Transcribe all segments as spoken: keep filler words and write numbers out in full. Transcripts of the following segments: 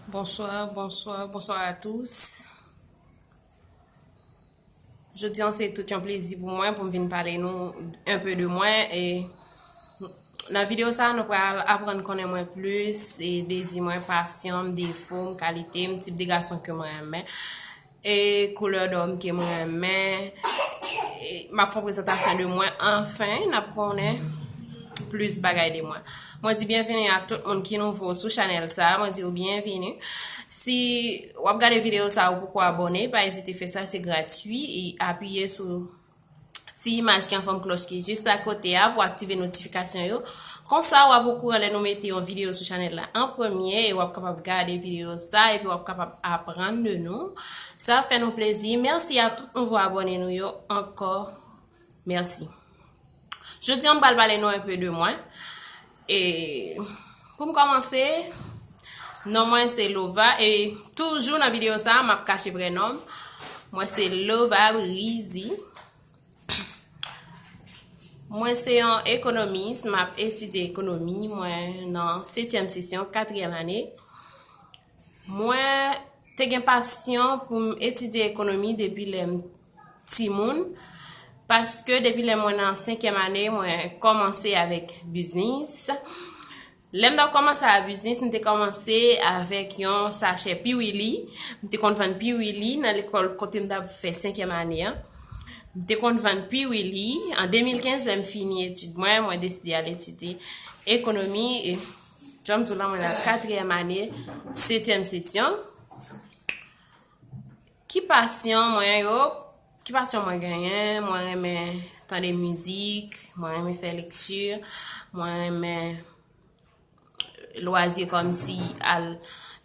Bonsoir, bonsoir, bonsoir à tous. Jodi an se tout yon plezi pou mwen pou m vin pale nou un peu de mwen. E nan videyo sa a, nou pral aprann konnen mwen plis, e dezi mwen, pasyon m, defo m, kalite m, tip de gason ke mwen renmen, e koulè dò m ke mwen renmen. E m ap fè yon prezantasyon de mwen. Anfen, n ap konnen plis bagay de mwen. Mwen di byenveni a tout moun ki nouvo sou chanèl sa a. Mwen di w byenveni. Si w ap gade videyo sa a, ou poko abòne, pa ezite fè sa, se gratui. E apiye sou ti imaj ki an fòm klòch ki jis akote a pou aktive notifikasyon yo. Konsa, w ap okouran lè nou mete yon videyo sou chanèl la an premye, e w ap kapab gade videyo sa, epi w ap kapab aprann de nou. Sa ap fè nou plezi. Mèsi a tout nouvo abòne nou yo ankò. Mèsi. Jodi an, m pral pale nou un peu de mwen. E pou m kòmanse, non mwen se Lova. E toujou nan videyo sa a, m ap kache vrè non m. Mwen se Lova Brizy. Mwen se yon ekonomis, m ap etidye ekonomi. Mwen nan setyèm sesyon, katriyèm ane. Mwen te gen pasyon pou m etidye ekonomi depi lè m timoun, paske depi lè mwen nan senkyèm ane, mwen kòmanse avèk biznis. Lè m t ap kòmanse avèk biznis, m te kòmanse avèk yon sachè piwili. M te konn vann piwili nan lekòl kote m t ap fè senkyèm ane an. M te konn vann piwili. An de mil kenz, lè m fini etid mwen, mwen deside al etidye ekonomi. E jan m di w la, mwen nan katriyèm ane, setyèm sesyon. Ki pasyon mwen yo? Ki pasyon mwen genyen? Mwen renmen tande mizik, mwen renmen fè lekti, mwen renmen lwazye kòmsi al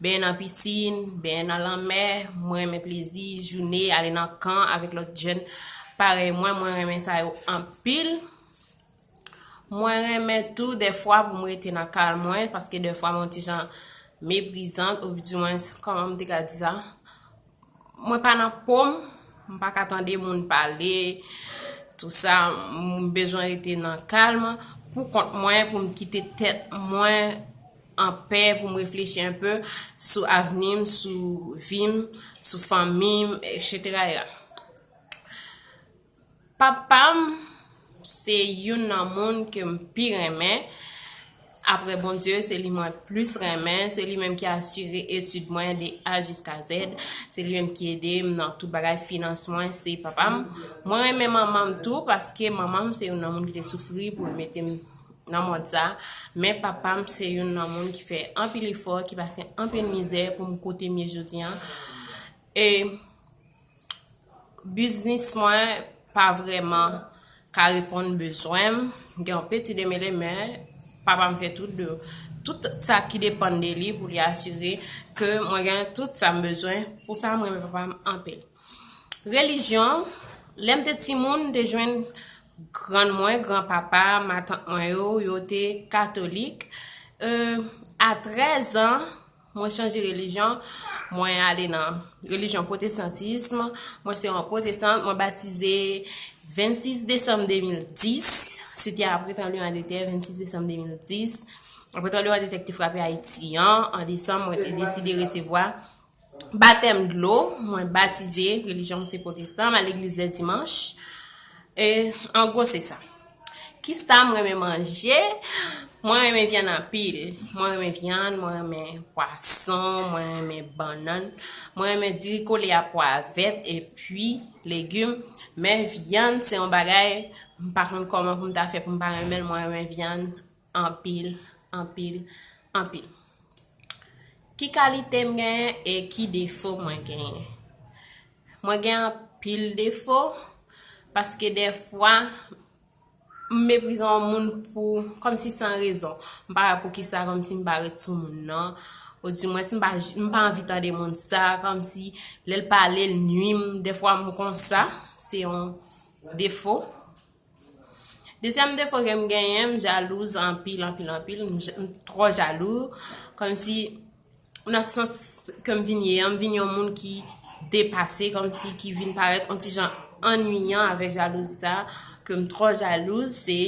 benyen nan pisin, benyen nan lanmè, mwen renmen plezi, joune, ale nan kan avèk lòt jèn parèy mwen, mwen renmen sa yo anpil. Mwen renmen tou dèfwa pou m rete nan kal mwen, paske dèfwa mwen yon ti jan meprizant, oubdimwens, kòman m te ka di sa? Mwen pa nan po m, m pa ka tande moun pale, tou sa, m bezwen rete nan kalm pou kont mwen, pou m kite tèt mwen an pè, pou m reflechi un peu sou avni m, sou vi m, sou fanmi m, etsetera. Papa m se youn nan moun ke m pi renmen. Apre Bondye, se li mwen plis renmen. Se li menm ki asire etid mwen de A jiska Z. Se li menm ki ede m nan tout bagay finans mwen. Se papa m. Mwen renmen manman m tou, paske manman m se youn nan moun ki te soufri pou l mete m nan mond sa. Men papa m se youn nan moun ki fè anpil efò, ki pase anpil mizè pou m kote m ye jodi an. E biznis mwen pa vrèman ka reponn bezwen m. M gen yon peti demele, men papa m fè tout de, tout sa ki depann de li pou li asire ke mwen gen tout sa m bezwen. Pou sa, mwen renmen papa m anpil. Relijyon, lè m te timoun, m te jwenn grann mwen, granpapa, matant mwen yo, yo te katolik. E, a trèz an, mwen chanje relijyon, mwen ale nan relijyon pwotestantis. Mwen se yon pwotestan, mwen batize vennsis desanm de mil dis. Se te apre tranblemanndetè vennsis desanm de mil dis. Apre tranblemanndetè ki te frape Ayiti an, an desanm, mwen te deside resevwa batèm dlo, mwen batize, relijyon m se pwotestan, m al legliz lè dimanch. E, an gwo, se sa. Kisa m renmen manje? Mwen renmen vyann anpil. Mwen renmen vyann, mwen renmen pwason, mwen renmen bannann, mwen renmen diri kole a pwa vèt epi legim. Men vyann se yon bagay, m pa konn kòman pou m ta fè pou m pa renmen l, mwen renmen vyann anpil, anpil, anpil. Ki kalite m genyen e ki defo mwen genyen? Mwen gen anpil defo, paske dèfwa, m meprize yon moun pou, kòmsi san rezon. M pa wè poukisa, kòmsi m pa ret sou moun nan. Odimwens, m pa, m pa anvi tande moun sa, kòmsi lè l pale, l nwi m. Dèfwa, m konsa, se yon defo. Dezyèm defo ke m genyen, m jalouz anpil, anpil, anpil. M j-, m twò jalou. Kòmsi, nan sans ke m vin ye an, m vin yon moun ki depase, kòmsi ki vin parèt yon ti jan annuyan avèk jalouzi sa, ke m twò jalouz, se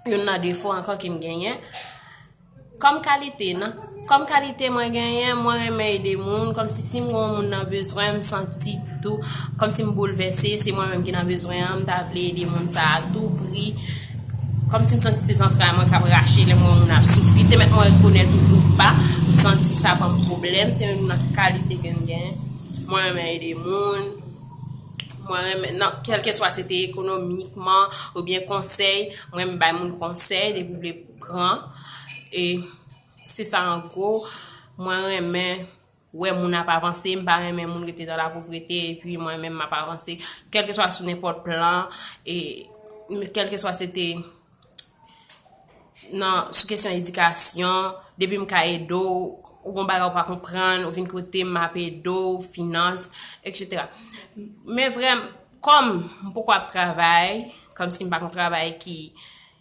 youn nan defo ankò ke m genyen. Kòm kalite, nan, kòm kalite mwen genyen, mwen renmen ede moun, kòmsi si m wè yon moun nan bezwen, m santi tou, kòmsi m boulvèse, se mwen menm ki nan bezwen an, m ta vle ede moun sa a tou pri, kòmsi m santi se zantray mwen k ap rache lè m wè yon moun ap soufri, te mèt mwen rekonèt ou ou pa, m santi sa pa m pwoblèm, se youn nan kalite ke m genyen. Mwen renmen ede moun, mwen renmen, nan, kèlkeswa se te ekonomikman oubyen konsèy, mwen renmen bay moun konsèy, depi w vle pran, e se sa an gwo, mwen renmen wè moun ap avanse, m pa renmen moun rete nan lapovrete, epi mwen menm m ap avanse, kèlkeswa sou nenpòt plan, e kèlkeswa se te nan, sou kesyon edikasyon, depi m ka ede w, ou gon bagay ou pa konprann, ou vin kote m, m ap ede w, finans, etsetera. Men vrèman, kòm m poko ap travay, kòmsi m pa gon travay ki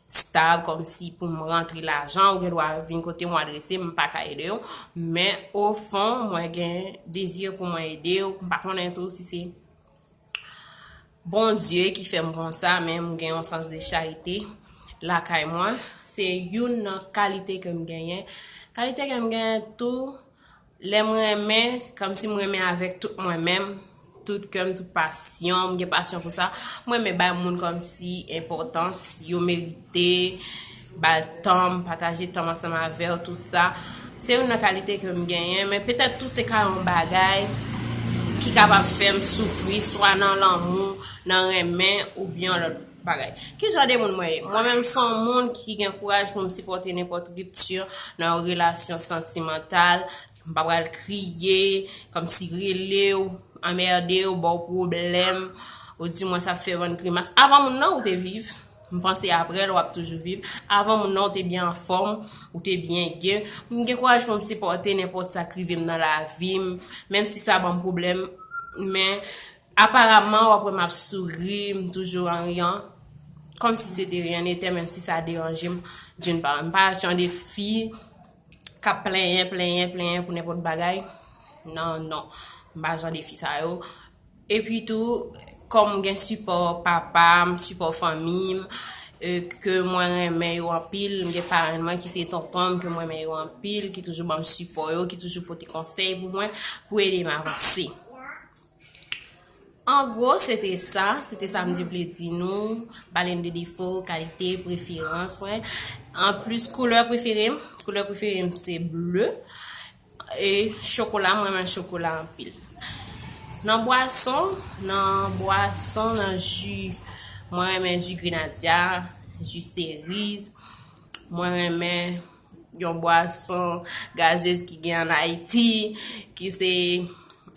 stab, kòmsi pou m rantre lajan, ou gen dwa vin kote m, w adrese m, m pa ka ede w. Men ofon, mwen gen dezi pou mwen ede w, m pa konnen tou si se Bondye ki fè m konsa, men m gen yon sans de charite lakay mwen. Se youn nan kalite ke m genyen. Kalite ke m genyen tou, lè m renmen, kòmsi m renmen avèk tout mwen menm, tout kè m, tout pasyon, m gen pasyon pou sa. M renmen bay moun kòmsi enpòtans yo merite, ba l tan m, pataje tan m ansanm avè w, tou sa. Se youn nan kalite ke m genyen, men petèt tou se ka yon bagay ki kapab fè m soufri, swa nan lanmou, nan renmen, oubyen yon lòt bagay. Ki jan de moun mwen ye? Mwen menm, se yon moun ki gen kouraj pou m sipòte nenpòt ripti nan yon relasyon santimantal. M pa pral kriye, kòmsi rele w, anmède w, ba w pwoblèm, ou di mwen sa fè bann grimas. Avan moun nan, ou te viv. M panse apre l, w ap toujou viv. Avan moun nan, ou te byen anfòm, ou te byen gen. M gen kouraj pou m sipòte nenpòt sa k rive m nan lavi m, menm si sa ban m pwoblèm. Men, aparamman, w ap wè m ap souri, m toujou an riyan. Kòmsi se te ryen netè, menm si sa deranje m, d'une part. M pa jan de fi k ap plenyen, plenyen, plenyen pou nenpòt bagay. Non, non. M pa jan de fi sa yo. Epi tou, kòm m gen sipò papa m, sipò fanmi m, e, ke mwen renmen yo anpil, m gen parenn mwen ki se tonton m, ke mwen renmen yo anpil, ki toujou ban m sipò yo, ki toujou pote konsèy pou mwen, pou ede m avanse. An gwo, se te sa, se te sa m te vle di nou, pale m de defo, kalite, preferans mwen. Anplis, koulè prefere m, koulè prefere m se ble. E chokola, mwen renmen chokola anpil. Nan bwason, nan bwason, nan ji, mwen renmen ji grenadya, ji seriz, mwen renmen yon bwason gazez ki gen ann Ayiti, ki se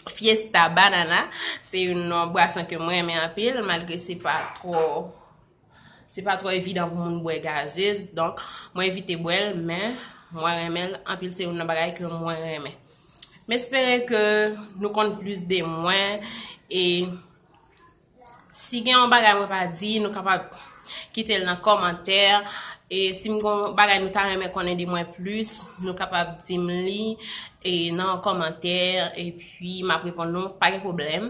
Fiesta Banana. Se youn nan bwason ke mwen renmen anpil, malgre se pa twò, se pa twò evidan pou moun bwè gazez. Donk, mwen evite bwè l, men mwen renmen l anpil. Se youn nan bagay ke mwen renmen. M espere ke nou konn plis de mwen, e si gen yon bagay mwen pa di, nou kapab kite l nan kòmantè. E si m gen yon bagay nou ta renmen konnen de mwen plis, nou kapab di m li, e, nan kòmantè, epi m ap reponn nou, pa gen pwoblèm.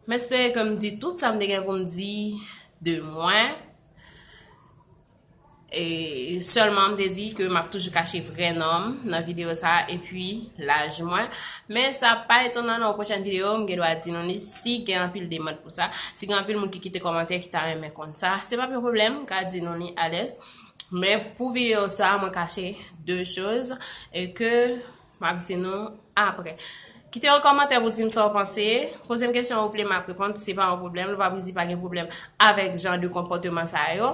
M espere ke m di tout sa m te gen pou m di de mwen. E sèlman m te di ke m ap toujou kache vrè non m nan videyo sa a, epi laj mwen. Men sa pa etonan, nan yon pwochèn videyo, m gen dwa di nou li, si gen anpil demann pou sa. Si gen anpil moun ki kite kòmantè ki ta renmen konn sa, se pa yon pwoblèm, m ka di nou li alèz. Men pou videyo sa a, mwen kache de choz, e ke m ap di nou apre. Kite yon kòmantè pou di m sa w panse. Poze m kesyon ou vle, m ap reponn. Se pa yon pwoblèm. Lwa Brizi pa gen pwoblèm avèk jan de konpòteman sa yo.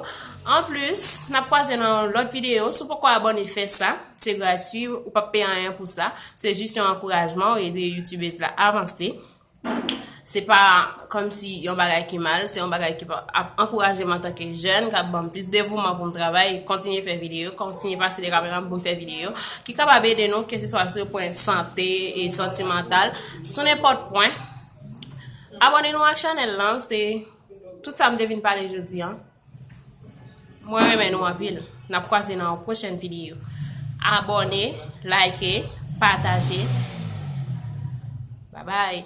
Anplis, n ap kwaze nan yon lòt videyo. Si w poko abòne, fè sa. Se gratui. Ou p ap peye anyen pou sa. Se jis yon ankourajman. Ou ede youtubèz la avanse. Se pa kòmsi yon bagay ki mal, se yon bagay ki pa, ap ankouraje m antanke jèn, k ap ban m plis devouman pou m travay, kontinye fè videyo, kontinye pase de kamera m pou m fè videyo, ki kapab ede nou, keseswa sou pwen sante e santimantal, sou nenpòt pwen. Abòne nou ak chanèl lan, se tout sa m te vin pale jodi a. Mwen renmen nou anpil. N ap kwaze nan yon pwochèn videyo. Abòne, like, pataje. Babay.